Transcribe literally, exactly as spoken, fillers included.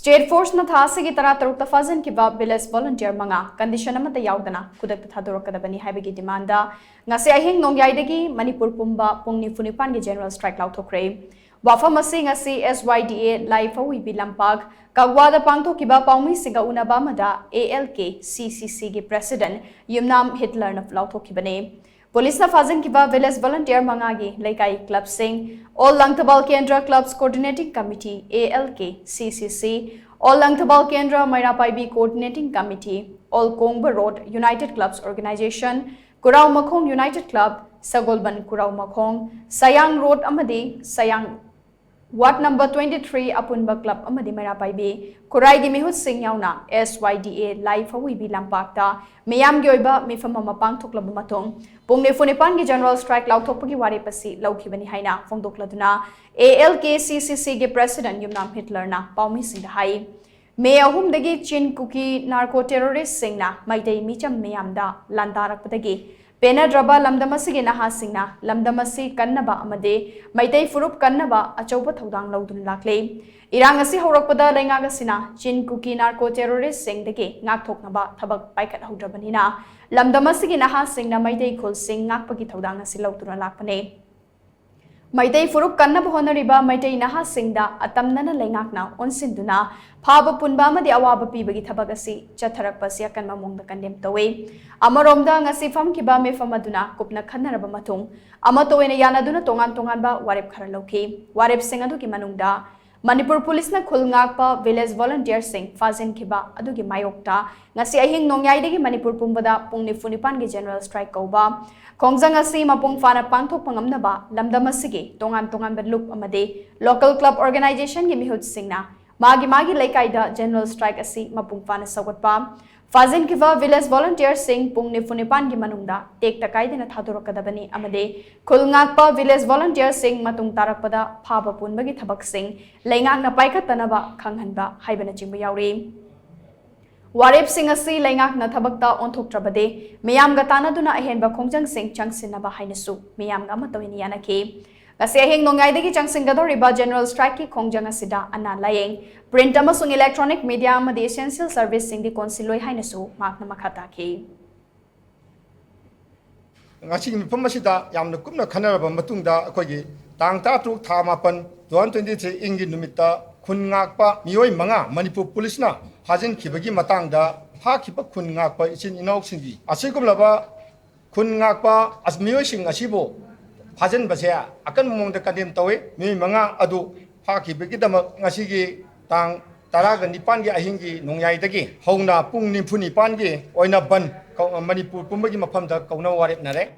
State Force ꯅ ꯊꯥ ꯑꯁꯤꯒꯤ ꯇꯔꯥ ꯇꯔꯨꯛꯇ ꯐꯥꯖꯤꯟꯈꯤꯕ village volunteer ꯃꯉꯥ condition ꯑꯃꯠꯇ ꯌꯥꯎꯗꯅ ꯈꯨꯗꯛꯇ ꯊꯥꯗꯣꯔꯛꯀꯗꯕꯅꯤ ꯍꯥꯏꯕꯒꯤ demand ꯗ ꯉꯁꯤ ꯑꯍꯤꯡ ꯅꯣꯡꯌꯥꯏꯗꯒꯤ ꯃꯅꯤꯄꯨꯔ ꯄꯨꯝꯕ ꯄꯨꯡ ꯅꯤꯐꯨ ꯅꯤꯄꯥꯟꯒꯤ general strike ꯂꯥꯎꯊꯣꯛꯈ꯭ꯔꯦ꯫ ꯋꯥꯐꯝ ꯑꯁꯤ ꯉꯁꯤ S Y D A ꯂꯥꯏꯐꯧꯏꯕꯤ ꯂꯝꯄꯥꯛ ꯀꯛꯋꯥꯗ ꯄꯥꯡꯊꯣꯛꯈꯤꯕ ꯄꯥꯎꯃꯤꯁꯤꯡꯒ ꯎꯅꯕ ꯑꯃꯗ A L K C C C ꯒꯤ president ꯌꯨꯝꯅꯥꯝ ꯍꯤꯠꯂꯔꯅ ꯂꯥꯎꯊꯣꯛꯈꯤꯕꯅꯤ꯫ ꯄꯨꯂꯤꯁꯅ ꯐꯥꯖꯤꯟꯈꯤꯕ village volunteer ꯃꯉꯥꯒꯤ ꯂꯩꯀꯥꯏ club ꯁꯤꯡ, All ꯂꯪꯊꯕꯥꯜ ꯀꯦꯟꯗ꯭ꯔ Clubs Coordinating Committee, A L K C C C, All Langthabal ꯀꯦꯟꯗ꯭ꯔ ꯃꯩꯔꯥ ꯄꯥꯏꯕꯤ Coordinating Committee, All ꯀꯣꯡꯕ Road United Clubs Organisation, ꯀꯨꯔꯥꯎ ꯃꯈꯣꯡ United Club, ꯁꯒꯣꯜꯕꯟ ꯀꯨꯔꯥꯎ ꯃꯈꯣꯡ, ꯁꯌꯥꯡ Road ꯑꯃꯗꯤ ꯁꯌꯥꯡ Ward number twenty three ꯑꯄꯨꯟꯕ club ꯑꯃꯗꯤ ꯃꯩꯔꯥ ꯄꯥꯏꯕꯤ ꯈꯨꯔꯥꯏꯒꯤ ꯃꯤꯍꯨꯠꯁꯤꯡ ꯌꯥꯎꯅ S Y D A ꯂꯥꯏꯐꯧꯏꯕꯤ ꯂꯝꯄꯥꯛꯇ ꯃꯤꯌꯥꯝꯒꯤ ꯑꯣꯏꯕ ꯃꯤꯐꯝ ꯑꯃ ꯄꯥꯡꯊꯣꯛꯂꯕ ꯃꯇꯨꯡ ꯄꯨꯡ ꯅꯤꯐꯨ ꯅꯤꯄꯥꯟꯒꯤ general strike ꯂꯥꯎꯊꯣꯛꯄꯒꯤ ꯋꯥꯔꯦꯞ ꯑꯁꯤ ꯂꯧꯈꯤꯕꯅꯤ ꯍꯥꯏꯅ ꯐꯣꯡꯗꯣꯛꯂꯗꯨꯅ A L K C C C ꯒꯤ president ꯌꯨꯝꯅꯥꯝ ꯍꯤꯠꯂꯔꯅ ꯄꯥꯎꯃꯤꯁꯤꯡꯗ ꯍꯥꯏ꯫ ꯃꯦ ꯑꯍꯨꯝꯗꯒꯤ ꯆꯤꯟ ꯀꯨꯀꯤ narco terrorist ꯁꯤꯡꯅ ꯃꯩꯇꯩ ꯃꯤꯆꯝ ꯃꯤꯌꯥꯝꯗ ꯂꯥꯟꯗꯥꯔꯛꯄꯗꯒꯤ ꯄꯦꯟꯅꯗ꯭ꯔꯕ ꯂꯝꯗꯝ ꯑꯁꯤꯒꯤ ꯅꯍꯥꯁꯤꯡꯅ ꯂꯝꯗꯝ ꯑꯁꯤ ꯀꯟꯅꯕ ꯑꯃꯗꯤ ꯃꯩꯇꯩ ꯐꯨꯔꯨꯞ ꯀꯟꯅꯕ ꯑꯆꯧꯕ ꯊꯧꯗꯥꯡ ꯂꯧꯗꯨꯅ ꯂꯥꯛꯂꯤ꯫ ꯏꯔꯥꯡ ꯑꯁꯤ ꯍꯧꯔꯛꯄꯗ ꯂꯩꯉꯥꯛ ꯑꯁꯤꯅ ꯆꯤꯟ ꯀꯨꯀꯤ narco terrorist ꯁꯤꯡꯗꯒꯤ ꯉꯥꯛꯊꯣꯛꯅꯕ ꯊꯕꯛ ꯄꯥꯏꯈꯠꯍꯧꯗ꯭ꯔꯕꯅꯤꯅ ꯂꯝꯗꯝ ꯑꯁꯤꯒꯤ ꯅꯍꯥꯁꯤꯡꯅ ꯃꯩꯇꯩ ꯈꯨꯜꯁꯤꯡ ꯉꯥꯛꯄꯒꯤ ꯊꯧꯗꯥꯡ ꯑꯁꯤ ꯂꯧꯗꯨꯅ ꯂꯥꯛꯄꯅꯤ꯫ ꯃꯩꯇꯩ ꯐꯨꯔꯨꯞ ꯀꯟꯅꯕ ꯍꯣꯠꯅꯔꯤꯕ ꯃꯩꯇꯩ ꯅꯍꯥꯁꯤꯡꯗ ꯑꯇꯝꯅꯅ ꯂꯩꯉꯥꯛꯅ ꯑꯣꯟꯁꯤꯟꯗꯨꯅ ꯐꯥꯕ ꯄꯨꯟꯕ ꯑꯃꯗꯤ ꯑꯋꯥꯕ ꯄꯤꯕꯒꯤ ꯊꯕꯛ ꯑꯁꯤ ꯆꯠꯊꯔꯛꯄ ꯑꯁꯤ ꯑꯀꯟꯕ ꯃꯑꯣꯡꯗ condemn ꯇꯧꯏ꯫ ꯑꯃꯔꯣꯝꯗ ꯉꯁꯤ ꯐꯝꯈꯤꯕ ꯃꯤꯐꯝ ꯑꯗꯨꯅ ꯀꯨꯞꯅ ꯈꯟꯅꯔꯕ ꯃꯇꯨꯡ ꯑꯃꯠꯇ ꯑꯣꯏꯅ ꯌꯥꯅꯗꯨꯅ ꯇꯣꯉꯥꯟ ꯇꯣꯉꯥꯟꯕ ꯋꯥꯔꯦꯞ ꯈꯔ ꯂꯧꯈꯤ꯫ ꯋꯥꯔꯦꯞꯁꯤꯡ ꯑꯗꯨꯒꯤ ꯃꯅꯨꯡꯗ ꯃꯅꯤꯄꯨꯔ ꯄꯨꯂꯤꯁꯅ ꯈꯨꯜ ꯉꯥꯛꯄ village volunteer ꯁꯤꯡ ꯐꯥꯖꯤꯟꯈꯤꯕ ꯑꯗꯨꯒꯤ ꯃꯥꯌꯣꯛꯇ ꯉꯁꯤ ꯑꯍꯤꯡ ꯅꯣꯡꯌꯥꯏꯗꯒꯤ ꯃꯅꯤꯄꯨꯔ ꯄꯨꯝꯕꯗ ꯄꯨꯡ ꯅꯤꯐꯨ ꯅꯤꯄꯥꯟꯒꯤ general strike ꯀꯧꯕ ꯈꯣꯡꯖꯪ ꯑꯁꯤ ꯃꯄꯨꯡ ꯐꯥꯅ ꯄꯥꯡꯊꯣꯛꯄ ꯉꯝꯅꯕ ꯂꯝꯗꯝ ꯑꯁꯤꯒꯤ ꯇꯣꯉꯥꯟ ꯇꯣꯉꯥꯟꯕ ꯂꯨꯞ ꯑꯃꯗꯤ local club organisation ꯒꯤ ꯃꯤꯍꯨꯠꯁꯤꯡꯅ ꯃꯥꯒꯤ ꯃꯥꯒꯤ ꯂꯩꯀꯥꯏꯗ general strike ꯑꯁꯤ ꯃꯄꯨꯡ ꯐꯥꯅ ꯁꯧꯒꯠꯄ, ꯐꯥꯖꯤꯟꯈꯤꯕ village volunteer ꯁꯤꯡ ꯄꯨꯡ ꯅꯤꯐꯨ ꯅꯤꯄꯥꯟꯒꯤ ꯃꯅꯨꯡꯗ ꯇꯦꯛꯇ ꯀꯥꯏꯗꯅ ꯊꯥꯗꯣꯔꯛꯀꯗꯕꯅꯤ ꯑꯃꯗꯤ ꯈꯨꯜ ꯉꯥꯛꯄ village volunteer ꯁꯤꯡ ꯃꯇꯨꯡ ꯇꯥꯔꯛꯄꯗ ꯐꯥꯕ ꯄꯨꯟꯕꯒꯤ ꯊꯕꯛꯁꯤꯡ ꯂꯩꯉꯥꯛꯅ ꯄꯥꯏꯈꯠꯇꯅꯕ ꯈꯪꯍꯟꯕ ꯍꯥꯏꯕꯅꯆꯤꯡꯕ ꯌꯥꯎꯔꯤ꯫ ꯋꯥꯔꯦꯞꯁꯤꯡ ꯑꯁꯤ ꯂꯩꯉꯥꯛꯅ ꯊꯕꯛꯇ ꯑꯣꯟꯊꯣꯛꯇ꯭ꯔꯕꯗꯤ ꯃꯤꯌꯥꯝꯒ ꯇꯥꯟꯅꯗꯨꯅ ꯑꯍꯦꯟꯕ ꯈꯣꯡꯖꯪꯁꯤꯡ ꯆꯪꯁꯤꯟꯅꯕ ꯍꯥꯏꯅꯁꯨ ꯃꯤꯌꯥꯝꯒ ꯑꯃꯠꯇ ꯑꯣꯏꯅ ꯌꯥꯅꯈꯤ꯫ ꯉꯁꯤ ꯑꯍꯤꯡ ꯅꯣꯡꯌꯥꯏꯗꯒꯤ ꯆꯪꯁꯤꯟꯒꯗꯧꯔꯤꯕ ꯖꯦꯅꯔꯦꯜ ꯁ꯭ꯇ꯭ꯔꯥꯏꯛꯀꯤ ꯈꯣꯡꯖꯪ ꯑꯁꯤꯗ ꯑꯅꯥ ꯂꯥꯌꯦꯡ, ꯄ꯭ꯔꯤꯟꯠ ꯑꯃꯁꯨꯡ ꯏꯂꯦꯛꯇ꯭ꯔꯣꯅꯤꯛ ꯃꯤꯗꯤꯌꯥ ꯑꯃꯗꯤ ꯑꯦꯁꯦꯟꯁꯤꯌꯦꯜ ꯁꯔꯚꯤꯁꯁꯤꯡꯗꯤ ꯀꯣꯟꯁꯤꯜꯂꯣꯏ ꯍꯥꯏꯅꯁꯨ ꯃꯍꯥꯛꯅ ꯃꯈꯥ ꯇꯥꯈꯤ꯫ ꯉꯁꯤꯒꯤ ꯃꯤꯐꯝ ꯑꯁꯤꯗ ꯌꯥꯝꯅ ꯀꯨꯞꯅ ꯈꯟꯅꯔꯕ ꯃꯇꯨꯡꯗ ꯑꯩꯈꯣꯏꯒꯤ ꯇꯥꯡ ꯇꯔꯥꯇꯔꯨꯛ ꯊꯥ ꯃꯥꯄꯟ two thousand twenty three ꯏꯪꯒꯤ ꯅꯨꯃꯤꯠꯇ ꯈꯨꯟ ꯉꯥꯛꯄ ꯃꯤꯑꯣꯏ ꯃꯉꯥ ꯃꯅꯤꯄꯨꯔ ꯄꯨꯂꯤꯁꯅ ꯐꯥꯖꯤꯟꯈꯤꯕꯒꯤ ꯃꯇꯥꯡꯗ ꯐꯥꯈꯤꯕ ꯈꯨꯟ ꯉꯥꯛꯄ ꯏꯆꯤꯟ ꯏꯅꯥꯎꯁꯤꯡꯒꯤ ꯑꯁꯤꯒꯨꯝꯂꯕ ꯈꯨꯟ ꯉꯥꯛꯄ ꯑꯁ-, ꯃꯤꯑꯣꯏꯁꯤꯡ ꯑꯁꯤꯕꯨ ꯐꯥꯖꯤꯟꯕꯁꯦ ꯑꯀꯟꯕ ꯃꯑꯣꯡꯗ ꯀꯟꯗꯦꯝ ꯇꯧꯏ꯫ ꯃꯤꯑꯣꯏ ꯃꯉꯥ ꯑꯗꯨ ꯐꯥꯈꯤꯕꯒꯤꯗꯃꯛ ꯉꯁꯤꯒꯤ ꯇꯥꯡ ꯇꯔꯥꯒ ꯅꯤꯄꯥꯟꯒꯤ ꯑꯍꯤꯡꯒꯤ ꯅꯣꯡꯌꯥꯏꯗꯒꯤ ꯍꯧꯅ ꯄꯨꯡ ꯅꯤꯐꯨ ꯅꯤꯄꯥꯟꯒꯤ ꯑꯣꯏꯅ ꯕꯟ ꯀꯧ-, ꯃꯅꯤꯄꯨꯔ ꯄꯨꯝꯕꯒꯤ ꯃꯐꯝꯗ ꯀꯧꯅꯕ ꯋꯥꯔꯦꯞꯅꯔꯦ꯫